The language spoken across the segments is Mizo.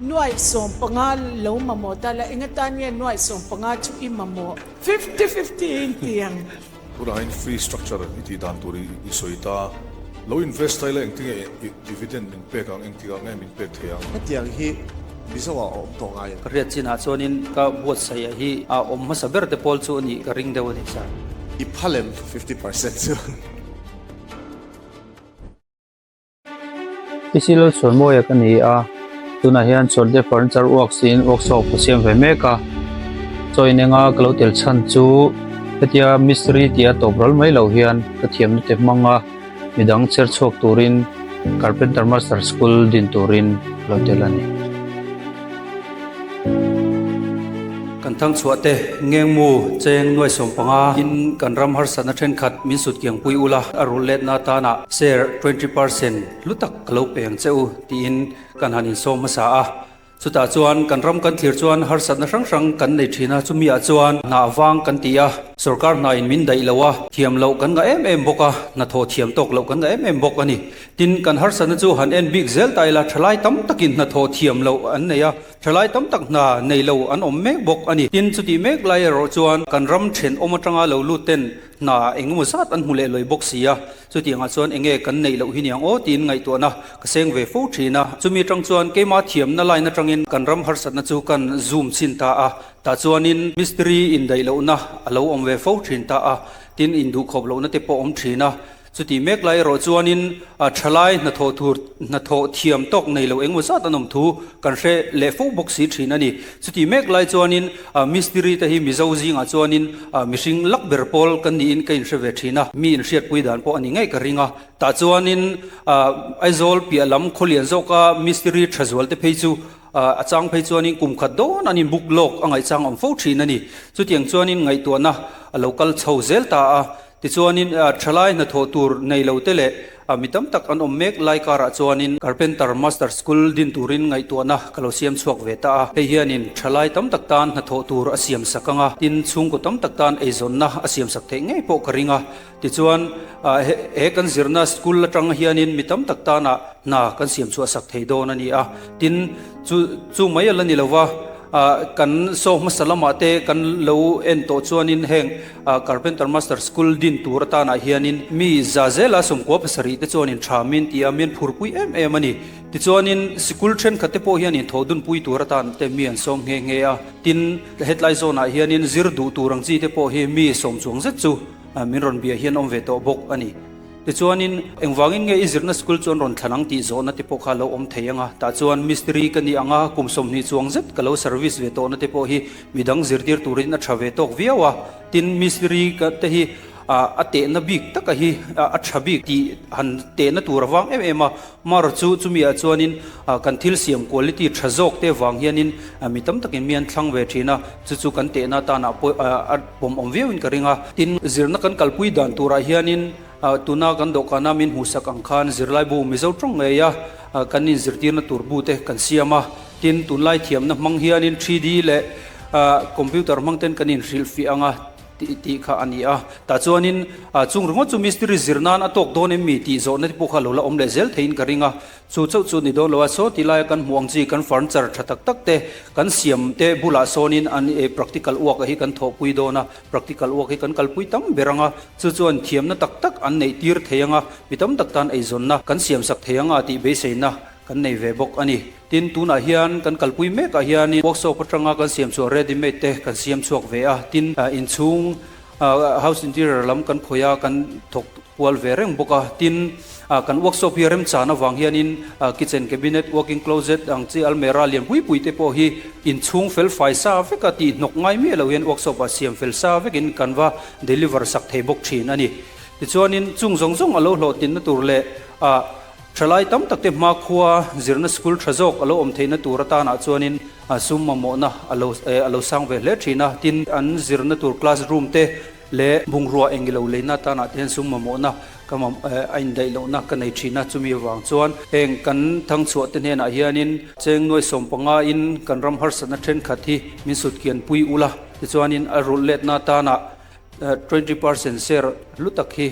Nuaih 15 lo mamawh ta la, eng atan nge nuaih 15 chu i mamawh? Fifty fifty in ti ang. Tunah hian fee structure i tih dan tur i sawi ta. Lo invest ta ila engtinge dividend min pek ang, engtikah nge min pek thei ang? Hetiang hi Mizo ah a awm tawh ngai em? Ka hriat chinah chuanin ka buatsaih hi a awm hmasa ber te pawl chu a nih ka ring deuh a ni sir. I phal em 50% chu? PC Lalchhuanmawia ka ni a, tunah hian Chawlhte Furniture Works in workshop ka siam ve mek a, chaw inenga ka lo tel chhan chu hetia mistiri tia tawp ral mai lo hian ka thiamna te hmang a, midang chher chhuak turin Carpenter Master School din turin ka lo tel a ni. Kan thangchhuah te Ngengmu cheng nuai 15 in kan ram harsatna thenkhat min sut kiang pui ula a rulh letna atana share 20% hlu tak ka lo pe ang che u tiin kan han insawm hmasa a. Chutah chuan kan ram kan thlir chuan harsatna hrang hrang kan nei thin a, chumi ah chuan hna vang kan ti a, sorkar hna in min daih lo a, thiam loh kan ngah em em bawk a, hnathawh thiam tawk loh kan ngah em em bawk a ni. Tin, kan harsatna chu han en bik zel ta ila thalai tam takin hnathawh thiam loh an nei a, Thalai tam tak hna nei lo an awm mek bawk a ni. Tin, chutih mek lai erawh chuan kan ram thenawm atanga lo lut ten hna engemaw zat an hmu leh lawi bawk si a, chutiangah chuan enge kan neih loh hi niang aw tiin ngaihtuahna ka seng ve fo thin a. Chumi atang chuan keimah thiamna line atangin kan ram harsatna chu kan zoom chhin ta a, tah chuanin mistiri indaih lohna a lo awm ve fo thin ta a, tin induhkhawp lohna te pawh awm thin a. Chutih mek lai erawh chuanin thalai hnathawh tur hnathawh thiam tawk nei lo engemaw zat an awm thu kan hre leh fo bawk si thin a ni. Chutih mek lai chuanin mistiri te hi Mizo zingah chuanin mihring lak ber pawl kan niin ka inhre ve thin a, mi inhriatpui dan pawh a ni ngei ka ring a. Tah chuanin Aizawl piah lam khawlian zawka mistiri tha zual te phei chu a chang phei chuanin kum khat dawn an inbuk lawk a ngaihchang awm fo thin a ni. Chutiang chuanin ngaihtuahna a lo kal chho zel ta a. Tichuanin thalai hnathawh tur nei lo te leh mi tam tak an awm mek lai karah chuanin Carpenter Master School din turin ngaihtuahna ka lo siam chhuak ve ta a. Hei hianin thalai tam tak tan hnathawh tur a siam sak ang a, tin chhungkaw tam tak tan eizawnna a siam sak theih ngei pawh ka ring a. Tichuan he kan zirna school atang hianin mi tam tak tana hna kan siam chhuah sak thei dawn a ni a. Tin chu chu mai a la ni lo va, kan saw hmasa lamah te kan lo en tawh chuanin heng Carpenter Master School din tur atanah hianin mi za zela 17 te chuanin tha min ti a, min phurpui em em a ni. Tichuanin sikul thenkhat te pawh hianin thawhdunpui tur atan te mi an sawm nghe nghe a. Tin, hetlai zawnah hianin zir duh tur ang chi te pawh hi mi sawm chuang zet chu min rawn bia hian awm ve tawh bawk a ni. Tichuanin, engvangin nge i zirna school chu an rawn thlan ang tih zawhna te pawh kha a lo awm thei ang a. Tah chuan mistiri ka ni ang a, kum 20 chuang zet ka lo service ve tawhna te pawh hi Midang zirtir turin a tha ve tawk viau a, tin mistiri ka te hi a tehna bik taka hi a tha bik tih han tehna tur avang em em a, mar chu chumi ah chuanin kan thil siam quality tha zawk te vang hianin mi tam takin mi an thlang ve thin a, chu chu kan tehna atana pawh a pawm awm viauin ka ring a. Tin, zirna kan kalpui dan turah hianin Tuna kan dawhkana min hmuhsak ang khan zirlaibu Mizo tawng ngeia kan inzirtirna tur bu te kan siam a. Tin, tunlai thiamna hmang hianin 3D leh computer hmang ten kan inhrilhfiah ang a tih kha a ni a. Tah chuanin chung ringawt chu mistiri zir nan a tawk dawn em mi tih zawhna te pawh kha lo la awm leh zel theiin ka ring a. Chu chauh chu ni dawn lo a, saw ti laia kan hmuh ang chi kan furniture tha tak tak te kan siam te bulah sawnin an practical work a hi kan thawhpui dawn a. Practical work hi kan kalpui tam ber ang a, chu chuan thiamna tak tak an neih tir thei ang a, mi tam tak tan eizawnna kan siamsak thei ang a tih beiseina kan nei ve bawk a ni. Tin, tunah hian kan kalpui mekah hianin workshop atanga kan siam chhuah ready made te kan siam chhuak ve a, tin, inchhung house interior lam kan khawih a, kan thawk kual ve reng bawk a, tin, kan workshop hi remchan avang hianin kitchen cabinet, walk-in closet ang chi almera lian pui pui te pawh hi inchhung fel fai sa vek a tih hnawk ngai miah lo hian workshop ah siam fel sa vekin kan va deliver sak thei bawk thin a ni. Tichuanin chung zawng zawng a lo hlawhtlinna tur leh thalai tam tak te hmakhua zirna school tha zawk a lo awm theihna tur atanah chuanin sum mamawhna a lo a lo sang ve hle thin a, tin an zirna tur classroom te leh bungrua eng ilo leina atanah te hian sum mamawhna ka mam a indaih lohna ka nei thin a, chumi avang chuan heng kan thangchhuah te hnenah hianin cheng nuai 15 in kan ram harsatna thenkhat hi min sut kian pui ula, tichuanin a rulh letna atanah 20% share hlu tak hi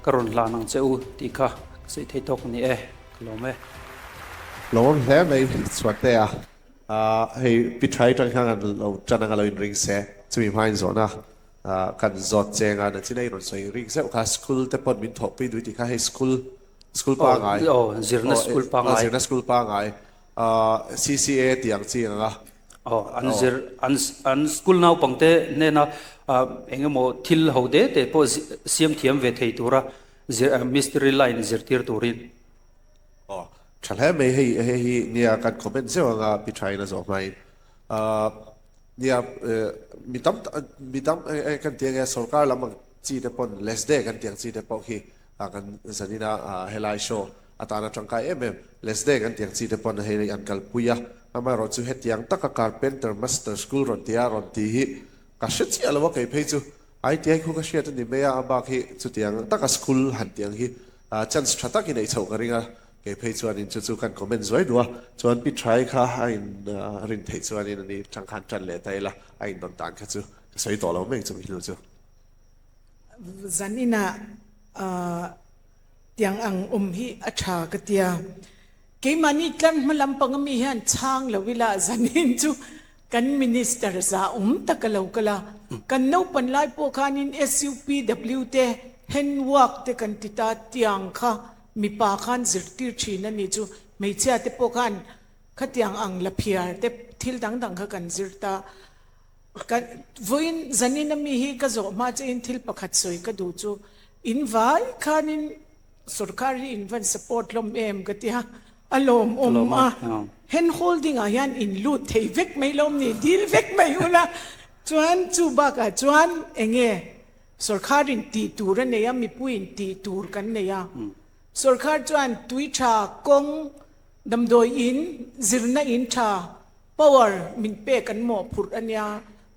ka rawn hlan ang che u tih kha ka sawi thei tawk a ni e, ka lawm e. Lawm hle mai Chhuatea. Hei Pi Thai tang hian kan lo tan anga lo inring se, chumi hmain zawhna kan zawt cheng a, nachin a i rawn sawi rik zeuh kha school te pawn min thawhpui dui tih kha hei school school pangai Aw zirna school pangai zirna school pangai CCA tih ang chi ang a. Aw an zir an an school naupangte hnena eng emaw thil ho te te pawh siam thiam ve thei tura zir mistiri line zirtir turin. Aw tha hle mai hei hei hi nia kan comment zeuh anga pi thain a zawh hmain nia mi tam mi tam kan ti ange sorkar lam ang chi te pawn less day kan tih ang chi te pawh khi kan zanina helai show atana tangkai em em less day kan tih ang chi te pawn hei an kalpui a amaherawhchu hetiang taka carpenter master school rawn tia rawn tih hi ka hre chiah lo a kei phei chu ITI khu ka hriat a ni mai a, a bak hi chutiang taka school han tih ang hi chance tha tak i neih chhoh ka ring a, kei phei chuanin chu chu kan comment zuai duh a, chuan Pi Thai kha a in rin theih chuanin ani tang khan tan leh ta ila, a in dawn dan kha chu ka sawi tawh lo mai chumi hnu chu. Zan inah tiang ang awm hi a tha ka tia, keimahni tlar hma lampang ami hian chhang lo ila zanin chu Kan Minister za awm tak a lo kal a, kan naupan lai pawh khanin SUPW te hand work te kan ti ta tiang kha mipa khan zirtir thin a nih chu, hmeichhia te pawh khan khatiang ang la phiar te thil dang dang kha kan zir ta. Kan vawiin zanin ami hi ka zawh hma chein thil pakhat sawi ka duh chu in vai khanin Sorkar hi in van support hlawm em ka tia a lawmawm a, hand holding ah hian in lut thei vek mai lawm ni, dil vek mai ula chuan chu bakah chuan enge sorkar in tih tur a nei a, mipui in tih tur kan nei a, sorkar chuan tui tha kawng damdawi in zirna in tha power min pek an mawhphurh a nia,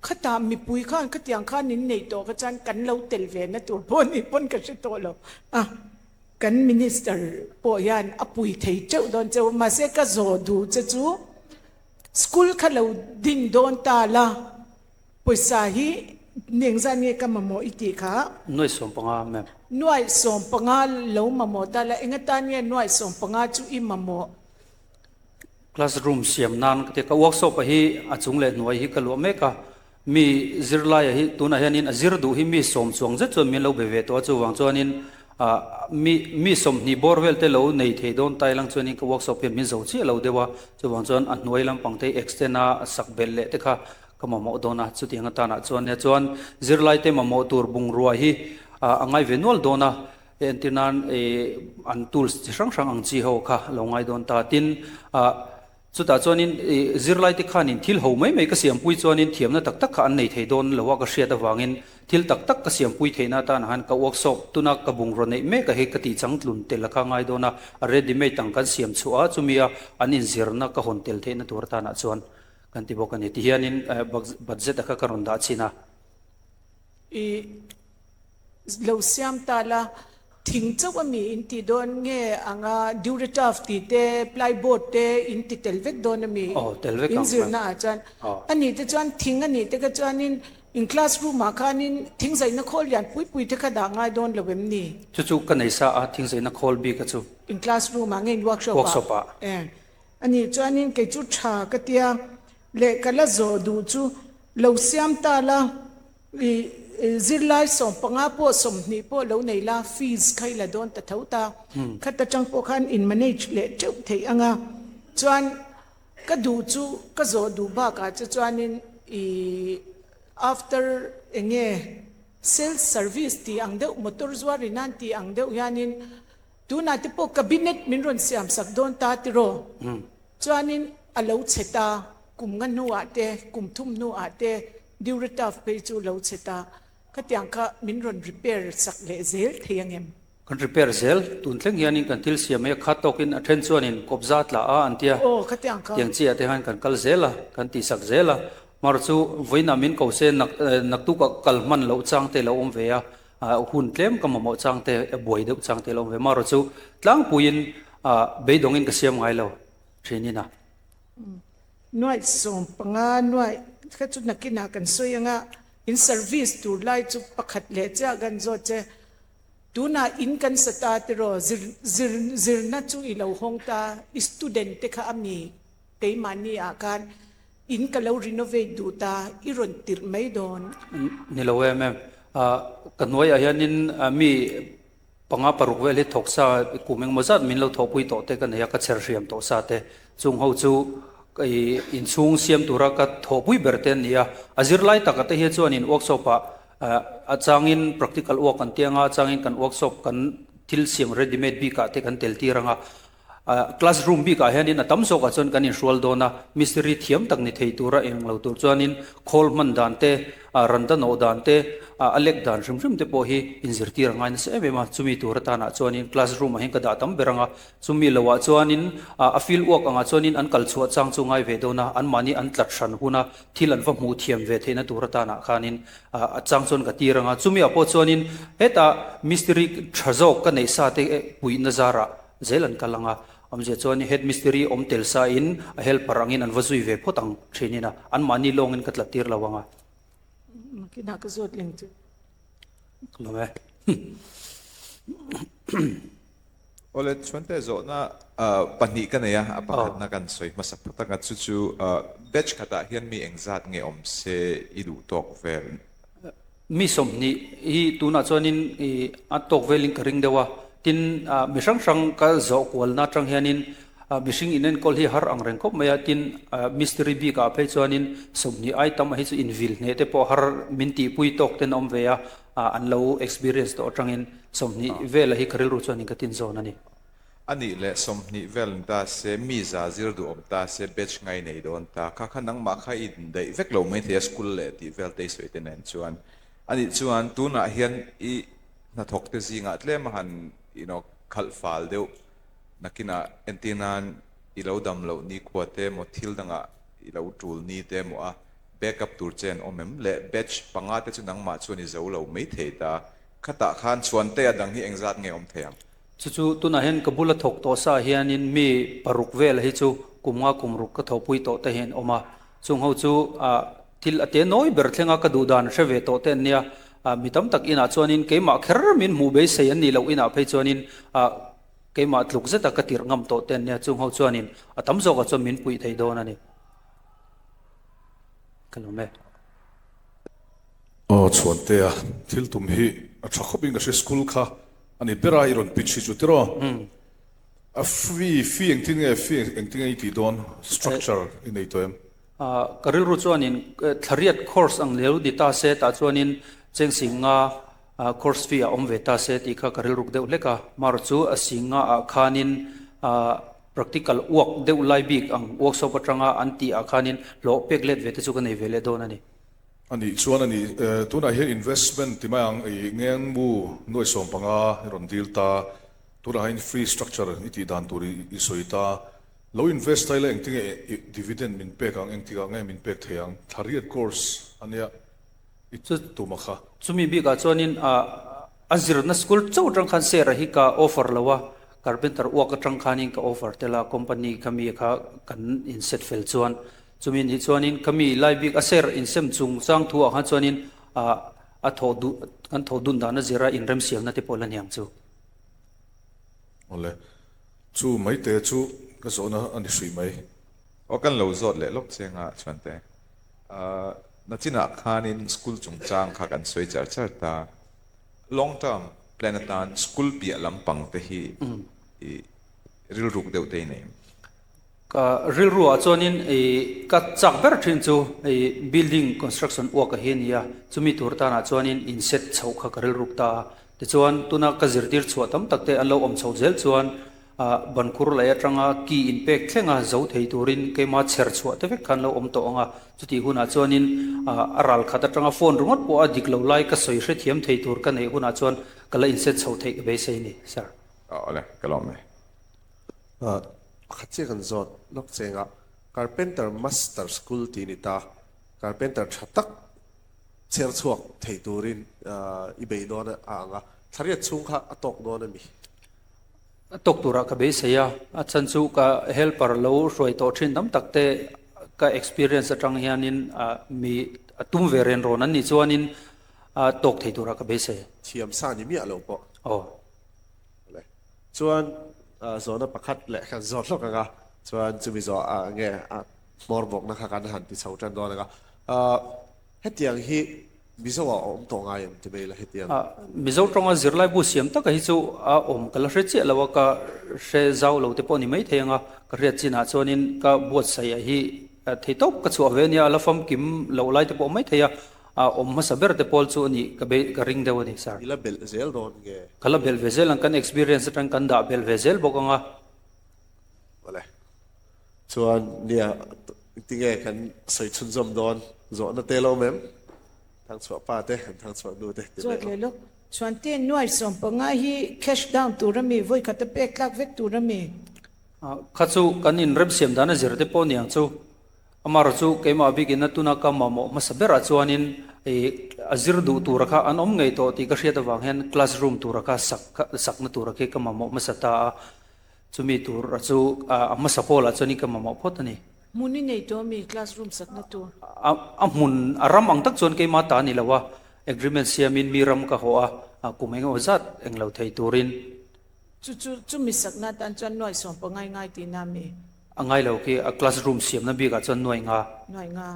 khatah mipui khan khatiang khan in neih tawh kha chuan kan lo tel ve na tur pawh ni pawn ka hre tawh lo a. Kan Minister pawh hian a pui thei teuh dawn che u, mahse ka zawh duh che chu school kha lo din dawn ta la, pawisa hi nengzan nge ka mamawh i tih kha? 75 ma'am. 75 lo mamawh ta la, engatan nge 75 chu i mamawh? Classroom siam nan ka ti a, ka workshop ah hi a chung leh hnuai hi ka luah mek a, mi zirlaia hi tunah hianin a zir duh hi mi sawm chuang zet chuan min lo be ve tawh a, chuvang chuanin ah mi mi 20 bawr vel te lo nei thei dawn tai lang chuanin ka workshop hian min zo chiah lo deuh a, chuvang chuan a hnuai lampang te hi extend a sak belh leh te kha ka mamawh dawn a, chutiang atanah chuan nia chuan zirlai te mamawh tur bungrua hi ah a ngai ve nual dawn a. Entir nan ih an tools chi hrang hrang ang chi ho kha lo ngai dawn ta. Tin, ah chutah chuanin ih zirlai te khanin thil ho mai mai ka siampui chuanin thiamna tak tak kha an nei thei dawn lo a ka hriat avangin thil tak tak ka siampui theihna atan han ka workshop tuna ka bungraw neih mek a hi ka tih changtlun tel a kha ngai dawn a, a ready made ang kan siam chhuah a chumi a an inzirna ka hawn tel theihna tur atanah chuan kan ti bawk a ni. Tihianin budget a kha ka rawn dah chhin a. Ih. Lo siam ta la, thing chauh a mi in tih dawn nge anga Durataf tih te, plyboard te in ti tel vek dawn a mi in zirna ah chuan. A nih te chuan thing a nih te kha chuanin in classroom ah khanin thing zaihna khawl lian pui pui te kha dah ngai dawn lo em ni? Chu chu ka nei sa a, thing zaihna khawl bik a chu. In classroom ah nge in workshop ah? Workshop ah. A nih chuanin kei chu tha ka tia, leh ka la zawh duh chu lo siam ta la. I zirlai 15 pawh 20 pawh lo nei la, fees kha i la dawn ta tho ta. Khat atang pawh khan in manage leh teuh theih ang a. Chuan ka duh chu ka zawh duh bakah che chuanin i after eng nge sales service tih ang deuh motor zuar in an tih ang deuh hianin tunah te pawh cabinet min rawn siam sak dawn ta tiraw? Chuanin a lo chhe ta, kum nga hnuah te kum thum hnuah te Durataf phei chu lo chhe ta, khatiang kha min rawn repair sak leh zel thei ang em? Kan repair zel, tun thleng hianin kan thil siam hi a khat tawkin a then chuanin kawpza tla a an tia, Aw, khatiang kha. Tiang chiah te khan kan kal zel a, kan tihsak zel a, mar chu vawiinah min ko se nak naktukah kal hman loh chang te lo awm ve a, hun tlem ka mamawh chang te buai deuh chang te lo awm ve, mar chu tlangpuiin beidawngin ka siam ngai lo thinin a. 15 nuaih kha chu nakinah kan sawi anga in service tur lai chu pakhat leh chiah kan zawt che tunah in kan sa ta tiraw zir zir zirna chu i lo hawng ta i student te kha a mi keimahni ah khan. In ka lo renovate duh ta, i rawn tirh mai dawn. Ni lo em em. Ka hnuaiah hianin mi panga paruk vel hi thawk sa kum engemaw zat min lo thawhpui tawh te ka nei a, ka chher hriam tawh sa te. Chung ho chu i inchhung siam tura ka thawhpui ber te an ni a. A zirlai taka te hi chuanin workshop ah a changin practical work an ti anga, a changin kan workshop kan thil siam ready made bikah te kan tel tir anga. Classroom bikah hianin a tam zawkah chuan kan inhrual dawn a, mistiri thiam tak ni thei tura eng lo tur chuanin khawl hman dan te, randa nawh dan te, a lek dan hrim hrim te pawh hi inzirtir a ngai nasa em em a. Chumi tur atanah chuanin classroom ah hian ka dah tam ber ang a, chumi loah chuanin a field work angah chuanin an kal chhuah chang chu ngai ve dawn a, anmahni an tlat hran huna thil an va hmuh thiam ve theihna tur atanah khanin a chang chuan ka tir ang a. Chumi ah pawh chuanin hetah mistiri tha zawk ka neih sa te puihna zarah Zel an kal ang a, awmzia chuan head mistiri awm tel sa in a helper angin an va zui ve phawt ang thin in a, anmahni lawngin ka tlat tir lo ang a. Makinah ka zawt leng chu. Ka lawm e. Awle, Chhuante zawhna pahnih ka nei a, a pakhatna kan sawi hmasa phawt ang a, chu chu batch khatah hian mi engzat nge awm se i duh tawk vel? Mi 20 hi tunah chuanin a tawk velin ka ring deuh a, tin mi hrang hrang ka zawh kualna atang hianin mihring inenkawl hi har ang reng khawp mai a, tin mistiri bikah phei chuanin 20 ai tam a hi chu invil hneh te pawh har min tihpui tawk ten a awm ve a, an lo experience tawh atangin 20 vela hi ka rilru chuanin ka tin zawn a ni. A nih leh 20 vel ni ta se, mi za zir duh awm ta se, batch ngai nei dawn ta. Kha kha nangmah kha i indaih vek lo mai thei a school leh tih vel te i sawi te nen chuan. A nih chuan tunah hian i hnathawk te zingah tlem a han you know khalh fal deuh nakinah entir nan i lo dam loh nikhua te emaw thil dangah i lo tul ni te emaw a back up tur che an awm em le batch panga te chu nangmah chuan i zo lo mai thei ta. Khatah khan chhuante a dang hi engzat nge awm thei ang? Chu chu tunah hian ka bula thawk tawh sa hianin mi paruk vel hi chu kum nga kum ruk ka thawhpui tawh te hian awm a, chung ho chu ah thil a te nawi ber thlenga ka duh dan hre ve tawh te an nia, ah mi tam tak inah chuanin keimah kher min hmuh beisei an nih loh inah phei chuanin ah keimah tluk zeta ka tirh ngam tawh te an nia, chung ho chuanin a tam zawkah chuan min puih thei dawn a ni. Ka lawm e. Aw Chhuantea, thil tum hi a tha khawp in ka hria school kha a ni ber a i rawn pitch hi chu tiraw? A fee fee engtin nge fee engtin nge i tih dawn structure i nei tawh em? Ka rilru chuanin thlariat course ang leu ni ta se tah chuanin cheng sing nga course fee a awm ve ta se tih kha ka rilruk deuh hlek a, mar chu a sing nga ah khanin practical work deuh lai bik ang workshop atanga an tih ah khanin hlawh pek let ve te chu ka nei ve leh dawn a ni. A nih chuan a ni, tunah hian investment ti mai ang, i ngengmu nuai 15 i rawn dil ta, tunah hian free structure i tih dan tur i sawi ta, lo invest ta ila engtinge i dividend min pek ang, engtikah nge min pek thei ang, thla riat course a nia i tum a kha. Chumi bikah chuanin a zirna school chauh atang khan share hi ka offer lo a, carpenter work atang khanin ka offer tel a, company kha mi kha kan in set fel chuan Chumi nih chuanin ka mi lai bik a ser insem chung chang thu ah khan chuanin ah a thawh duh kan thawh dun dan a zira inremsiamna te pawh la niang chu. Awle, chu maite chu ka zawhna a ni hrih mai. Aw kan lo zawt leh lawk che nga chuan te. Ah nachinah khanin school chungchang kha kan sawi char char ta. Long term plan atan school piah lampang te hi i rilruk deuh te i nei em? Ka rilru ah chuanin ih ka chak ber thin chu ih building construction work a hi a ni a, chumi tur tanah chuanin in set chhoh kha ka rilruk ta a. Tichuan tuna ka zirtir chhuah tam tak te an lo awm chho zel chuan ah bankhur lei atanga key in pek thlenga zo thei turin keima chher chhuah te vek khan lo awm tawh ang a. Chutih hunah chuanin ah a ral khat atanga phone ringawt pawh a dik lo lai ka sawi hrethiam thei tur ka neih hunah chuan ka la in set chho theih ka beisei a ni, Sir. Awle, ka lawm e. Pakhat chiah kan zawt lawk cheng a, Carpenter Master School tih a ni ta, Carpenter tha tak chher chhuak thei turin i bei dawn a ang a, thlariat chhung kha a tawk dawn a mi? A tawk turah ka beisei a, a chhan chu ka helper lo hruai tawh thin tam tak te ka experience atang hianin mi a tum ve ren rawn an nih chuanin a tawk thei turah ka beisei. Thiam sa ni miah lo pawh. Aw. Chuan zawhna pakhat leh kan zawt hlawk ang a, chuan chumi zawh ah nge a. Hmawr bawkna kha kan han ti chho tan dawn anga. Hetiang hi Mizo ah a awm tawh ngai em ti mai la hetiang. Mizo tawnga zirlai bu siam taka hi chu a awm ka la hre chiah lo a, ka hre zau lo te pawh ni mai thei anga ka hriat chinah chuanin ka buatsaih ah hi thei tawp ka chhuah ve ania, a la famkim loh lai te pawh awm mai thei a, a awm hmasa ber te pawl chu a nih ka bei ka ring deuh a ni sir. I la belh zel dawn nge? Ka la belh ve zel ang, kan experience atang kan dah belh ve zel bawk anga. Awle. Chuan nia tinge kan sawi chhunzawm dawn zawhna te lo awm em? Thangchhuah pa te, kan thangchhuah nu te ti mai Chuat leh lawk. Chuan te nuai 15 hi cash down tur a mi, vawi khat a pek tlak vek tur a mi? Kha chu kan inremsiam dan a zir te pawh niang chu. Amaherawh chu keimah bikin a tuna ka mamawh hmasa berah chuanin a zir duh tura kha an awm ngei tawh tih ka hriat avang hian classroom tura kha sak sakna tura khi ka mamawh hmasa ta a. Chumi tur chu a hmasa pawlah chuanin ka mamawh phawt a ni. Hmun i nei tawh ami classroom sakna tur? A hmun a ram ang tak chuan keimah ta a ni lo a, agreement siamin mi ram ka hawh a, kum engemaw zat englo thei turin. Chu chu chumi sakna atan chuan nuai 15 i ngai tihna ami? A ngai lo khi a classroom siamna bikah chuan nuai nga. Nuai nga.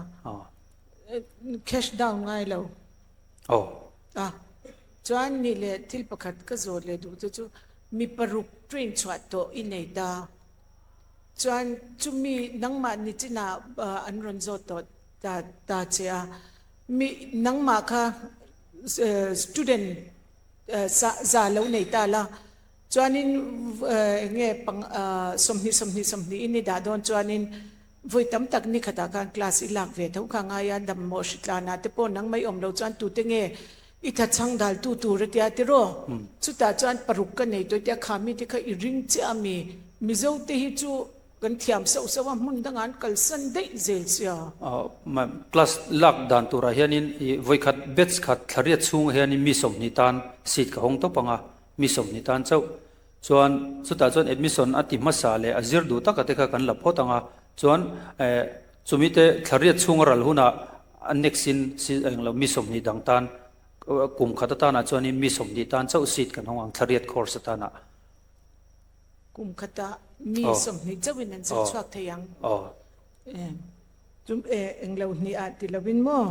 Cash down ngai lo. Aw. A. Chuan nih leh thil pakhat ka zawt leh duh te chu mi paruk train chhuah tawh i nei ta. Chuan chumi nangmah ni chinah an rawn zawt tawh ta ta che a. Mi nangmah kha student za lo nei ta la. Chuanin eng nge pang 20 20 20 in i dah dawn chuanin vawi tam tak ni khatah khan class i lak ve tho kha ngai a, dam mawh hri tlanah te pawh nang mai awm lo chuan tute nge i tha chhang dal tu tur a tia tiraw? Chutah chuan paruk ka nei tawh i tia kha mite kha i ring chiah a mi? Mizo te hi chu Kan thiam sauh sauh a, hmun dangah an kalsan daih zel sia. Class lak dan turah hianin i vawikhat batch khat thlariat chhungah hianin mi 20 tan seat ka hawng tawp ang a, mi 20 tan chauh. Chuan chutah chuan admission a ti hmasa leh a zir duh taka te kha kan la phawt ang a, chuan chumi te thlariat chhunga ral hunah a next in englo mi 20 dang tan kum khat atanah chuanin mi 20 tan chauh seat kan hawng ang thlariat course atanah. Kum khatah mi 20 chauhin an zir chhuak thei ang. Chu englo hnih ah ti lovin maw?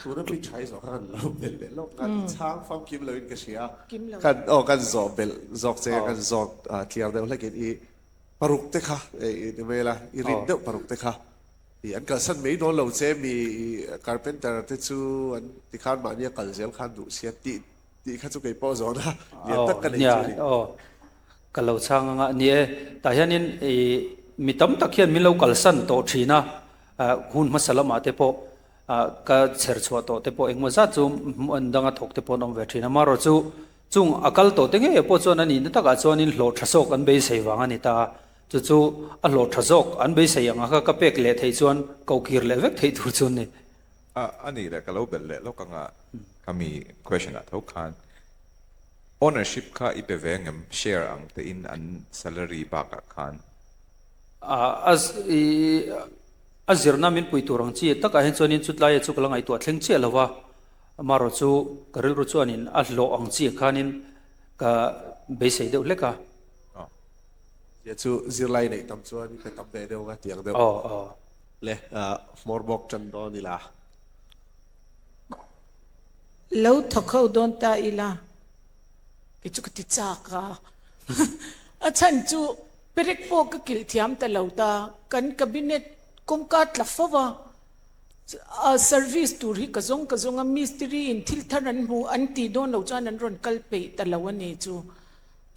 Tuna mi tha i zawh kha kan lo belh leh lawk a, i chhang fam kim loin ka hria. Kan aw kan zawh belh zawk che kan zawk clear deuh hlekin i paruk te kha i ni mai la, i rin deuh paruk te kha i an kalsan mai dawn lo che mi carpenter te chu an tikhan mahni a kal zel khan duh sia tih Tih kha chu kei pawh zawn a, lian tak ka nei chu a ni. Aw, ka lo chhang anga ni e. Tah hianin i mi tam tak hian min lo kalsan tawh thin a, hun hmasa lamah te pawh ka chher chhuah tawh te pawh engmaw zat chu an danga thawk te pawh an awm ve thin a. Amaherawh chu chung a kal tawh te ngei pawh chuan a nihna takah chuanin hlawh tha zawk an beisei vang a ni ta a. Chu chu a hlawh tha zawk an beisei ang a kha ka pek leh theih chuan kohkir leh vek theih tur chu a ni. A a nih leh ka lo belh leh lawk anga khami question ah tho khan ownership kha i pe ve angem share ang te in an salary bak ah khan. A a i a zirna min pui tur ang chi takah hian chuanin chutlai chu ka la ngaihtuah thleng chiah lo va, amaherawh chu ka rilru chuanin a hlawh ang chi ah khanin ka beisei deuh hlek a. Zia chu zirlai neih tam chuan i pe tam ve deuh ang a tiang deuh. Aw aw. Le hmawr bawk tan dawn ila. Lo thawk ho dawn ta ila kei chu ka ti chak a, a chhan chu perek pawh ka kilh thiam ta lo ta, kan cabinet kawngka tla fo va, a service tur hi ka zawng ka zawng a, mistiri in thil thar an hmu an tih dawn lo chuan an rawn kal peih ta lo a ni chu,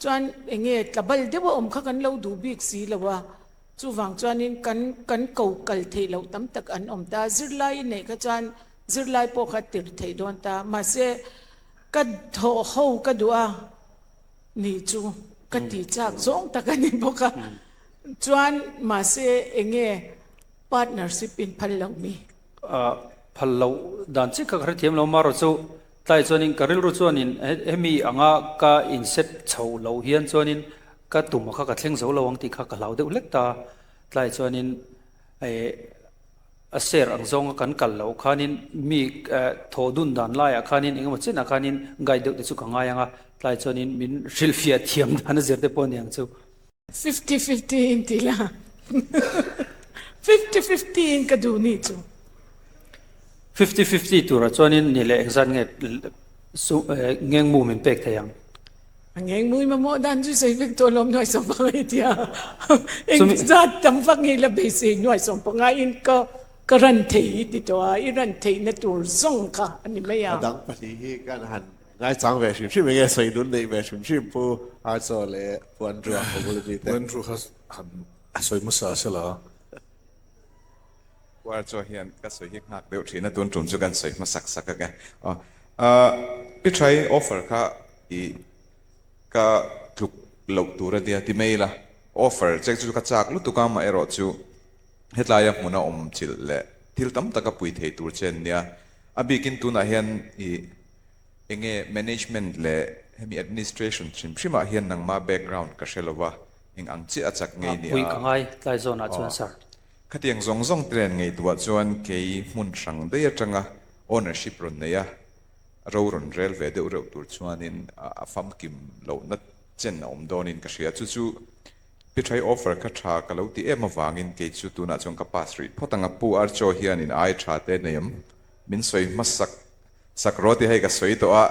chuan enge tla bal deuh a awm kha kan lo duh bik si lo a. Chuvang chuanin kan kan ko kal theih loh tam tak an awm ta. Zirlai i neih kha chuan zirlai pawh kha tir theih dawn ta. Mahse, ka thawh ho ka duh a ni chu ka ti chak zawng tak a ni bawk a. Chuan mahse eng nge partnership in phal lo mi? Phal loh dan chiah kha ka hrethiam lo marawh chu tlai chuanin ka rilru chuanin hemi anga ka inset chho loh hian chuanin Ka tum a kha ka thleng zo lo ang tih kha ka hlau deuh hlek ta. Tlai chuanin eh a ser ang zawnga kan kal loh khanin mi eh thaw dun dan laiah khanin engemaw chenah khanin guide deuh te chu ka ngai ang a. Tlai chuanin min hrilhfiah thiam dan a zir te pawh a ni ang chu. Fifty fifty in ti la. 50 50 in ka duh nih chu. 50 50 turah chuanin ni leh engzat nge ngengmu min pek thei ang? A ngengmu i mamawh dan chu sawi vek tawh lawm nuai 15 i tia. Engzat tam vak nge la beisei nuai 15 in ka ka ran thei i ti tawh a, i ran theihna tur zawng kha a ni mai a. A dang pahnih hi kan han Ngaichang ve hrim hrim enge sawi dun neih ve hrim hrim Pu Archaw leh Pu Andrew a bul ami te. Pu Andrew kha han sawi hmasa se la. Pu Archaw hian ka sawi hi nghak deuh thin a, tun tum chu kan sawi hmasak sak ang e. Pi Thai offer kha i ka tluk loh tur a nia ti mai ila, offer check chu ka chak lutuk a, amaherawh chu hetlaia hmuna awm chilh leh thil tam taka pui thei tur che an nia. A bikin tunah hian i Enge management leh hemi administration hrim hrim ah hian nangma background ka hre lova, eng ang chiah a chak ngei nia. Pui ka ngai tlai zawn ah chuan sir. Khatiang zawng zawng te nen ngaihtuah chuan kei hmun hrang daih atanga ownership rawn nei a, ro rawn rel ve deuh reuh tur chuanin a famkim lohna chen a awm dawnin ka hria. Chu chu Pi Thai offer kha tha ka lo ti em avangin kei chu tunah chuan ka pass rih phawt ang a, Pu Archaw hianin ai tha te nei em? Min sawi hmasak Sak rawh tih hei ka sawi tawh a,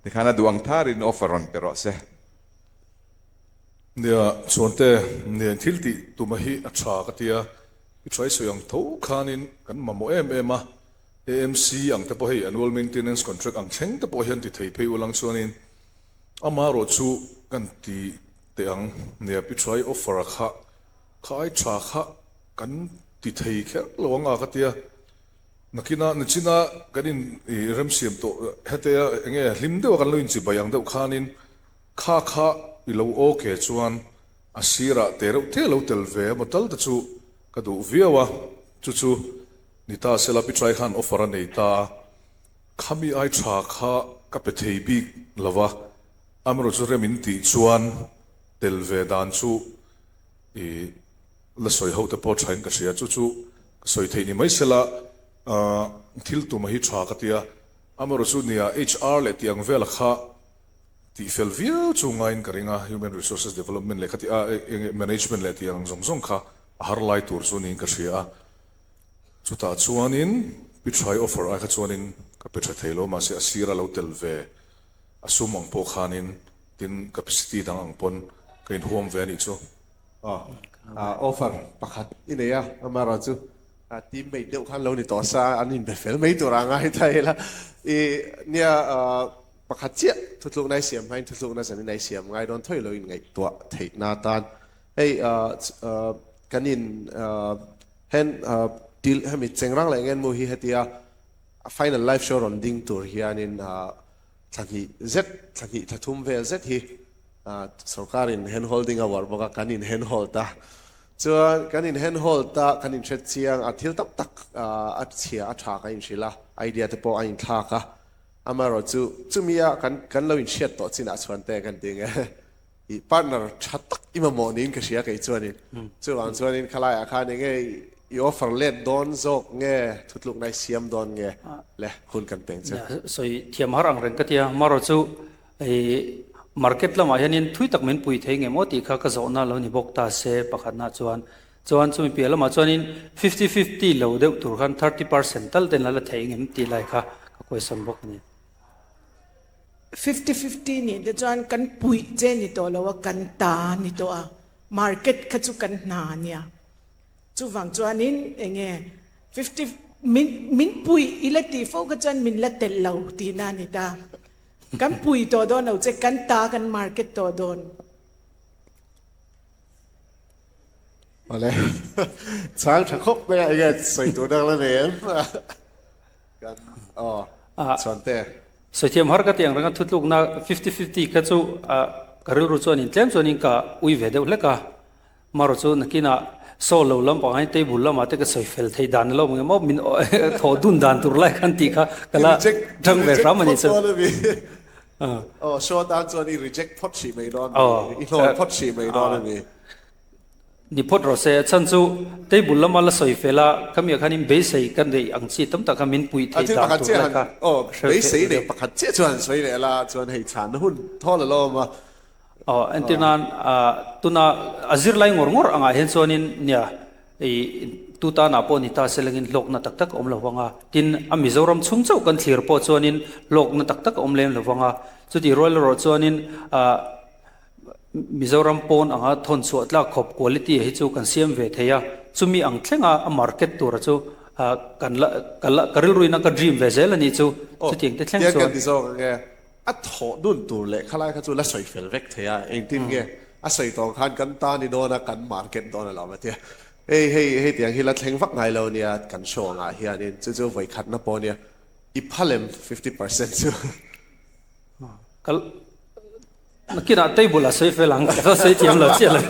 tikhan a duh ang tharin offer rawn pe rawh se. Nia, Chuante, nen thil tih tuma hi a tha ka ti a, i try sawi ang tho khanin kan mamawh em em a, AMC ang te pawh hei annual maintenance contract ang thleng te pawh hian ti thei phei ulang chuanin amaherawh chu kan ti teh ang, nia pi try offer a kha kha ai tha kha kan ti thei kher lo ang a ka ti a. Nakina nichina kan in i remsiam tawh hetia enge hlim deuha kan lo inchibai ang deuh khanin kha kha i lo aw ke chuan a sirah te reuh te lo tel ve emaw tal te chu ka duh viau a, chu chu ni ta sela Pi Trai khan offer a nei ta a, khami ai tha kha ka pe thei bik lo va, amaherawhchu chu rem in tih chuan tel ve dan chu i La sawi ho te pawh thain ka hria, chu chu ka sawi theih ni mai sela, thil tuma hi tha ka tia, amaherawh chu nia HR leh tih ang vela kha tih fel viau chu ngaiin ka ring a, Human Resources Development leh kha tih a enge Management leh tih ang zawng zawng kha a har lai tur chu niin ka hria a, chutah chuanin pi try offer ai kha chuanin ka pe tha thei lo, mahse a sir a lo tel ve a sum ang pawh khanin tin capacity dang ang pawn ka inhuam ve a nih chu. Offer pakhat i nei a, amaherawh chu teammate deuh khan lo ni tawh sa, an inbe fel mai tur a ngai ta ila. I nia pakhat chiah thutlukna i siam hmain thutlukna zanin a i siam ngai dawn thawi lo inngaihtuah theihna atan hei kan in hen til hemi chengrang leh ngenmu hi hetia final live show rawn ding tur hianin thla hnih zet thla hnih thla thum vel zet hi Sorkar in hand holding a uar bawk a, kan in hand hold a. Chuan kan in hand hold a, kan in hret chiang a, thil tam tak a chhia a tha kan inhrilh a, idea te pawh a inthlak a. Amaherawh chu chumi a kan kan lo inhriat tawh chinah chuan te kan ti nge i partner tha tak i mamawh niin ka hria kei chuanin. Chuvang chuanin khalaiah khan enge i offer let dawn zawk nge thutlukna i siam dawn nge le hun kan peng che. Sawi thiam har ang reng ka ti a, amaherawh chu Hei market lamah hianin thui tak min pui thei nge maw tih kha ka zawhna lo ni bawk ta se pakhatna chuan chuan chumi piah lamah chuanin fifty fifty lo deuh tur khan 30% tal ten la la thei ngem tih lai kha ka question bawk a ni. Fifty fifty nih te chuan kan puih che ni tawh lo a, kan ta ni tawh a, market kha chu kan hna a nia. Chuvang chuanin enge fifty min min puih i la tih fo kha chuan min la telh lo tihna a ni ta. Kan pui tawh dawn lo che, kan ta kan market tawh dawn. Awle, chhang tha khawp mai a, enge sawi tur dang la nei em? Kan aw, Chhuante. Sawi thiam har ka ti ang reng a, thutlukna 50-50 kha chu ka rilru chuanin tlem chuanin ka ui ve deuh hlek a. Marawh chu nakinah saw lo lampang hian table lamah te ka sawi fel thei dan alo awm emaw min thawh dun dan tur lai khan tih kha ka la tang ve hram a ni chu. Aw show atan chuan i reject phawt hrih mai dawn a ni, i hlawn phawt hrih mai dawn a ni. Ni phawt rawh se, a chhan chu table lama la sawi fel a, khamiah khanin beisei ka neih ang chi tam tak kha min puih theih dan tur lai kha hre beisei neih pakhat chiah chuan han sawi leh la chuan hei chhanna hun thawl a lo awm a. Aw, entir nan, tuna a zirlai ngawr ngawr angah hian chuanin nia, i Tu tanah pawh ni ta se lengin hlawkna tak tak a awm lo vang a. Tin, a Mizoram chhung chauh kan thlir pawh chuanin hlawkna tak tak a awm lem lo vang a. Chutih rual erawh chuanin ah Mizoram pawn anga thawn chhuah tlak khawp quality hi chu kan siam ve thei a. Chumi ang thlenga a market tura chu ah kan la ka la ka rilruina ka dream ve zel a nih chu. Chutiang te thleng Tiang chuan. kan ti zawk ang e. A thawh dun tur leh khalai kha chu la sawi fel vek thei a, engtin nge a sawi tawh ang khan kan ta ni dawn a, kan market dawn a lo va tia. Hei hei hei tiang hi la thleng vak ngai lo nia kan show angah hianin chu chu vawi khatna pawh nia i phalem 50% chu. Kal nakinah table a sawi fel ang ka sawi thiam lo chiah lo.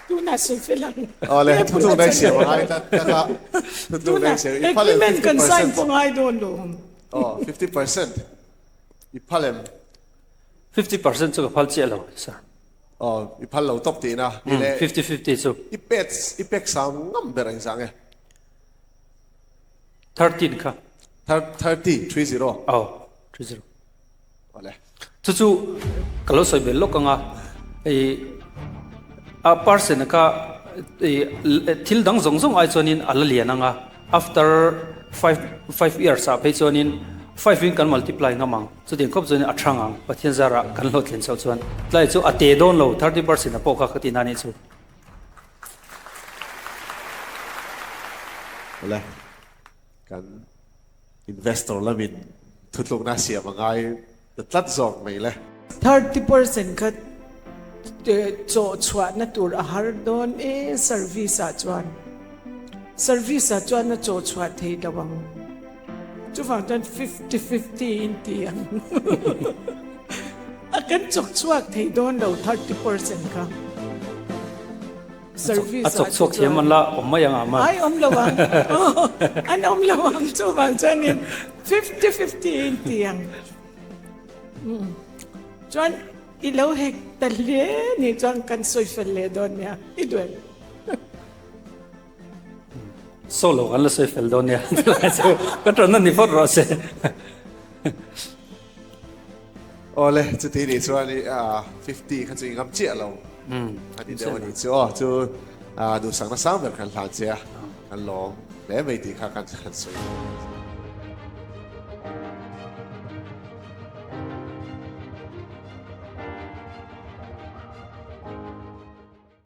Tunah sawi fel ang. Awle thutlukna i siam a ngai tlat tlat a thutlukna i siam i phalem Agreement kan sign 50%. pawh ngai dawn lo. Aw 50% i phalem. 50% chu ka phal chiah lo sir. Aw i phal lo tawp tihna ni le. 50-50 chu. I pek i pek sang ngam ber engzah nge? 13 kha. 30 30. Aw 30. Awle. Chu chu ka lo sawi belh lawk ang a, i a person kha i thil dang zawng zawng ai chuanin a la lian ang a, after five years ah phei chuanin five in kan multiply ngam ang, chutiang khawp chuanin a thang ang, Pathian zarah kan hlawhtlin chhoh chuan tlai chu a te dawn lo 30% a pawh kha ka ti na nih chu. Awle, kan Investor lamin thutlukna siam a ngai ta tlat zawk mai le. 30% kha chawh chhuahna tur a har dawn e service ah chuan. Service ah chuan a chawh chhuah thei lo ang. Chuvang chuan 50 50 in ti ang. A kan chawk chhuak thei dawn lo 30% kha. Service A chawk chhuak thiam an la awm mai ang ah man. Ai awm lo ang. An awm lo ang chuvang chuanin 50 50 in ti ang. Chuan i lo hek ta hle ni chuan kan sawi fel leh dawn nia i duai. Solo kan la sawi fel dawn nia. Ka ṭan a ni phawt rawh se. Awle, chuti nih chuan i 50 kha chu i ngam chiah lo a ni deuh a nih chu aw. Chu duhsakna sang ber kan hlan che a, kan lawm hle mai tih kha kan sawi.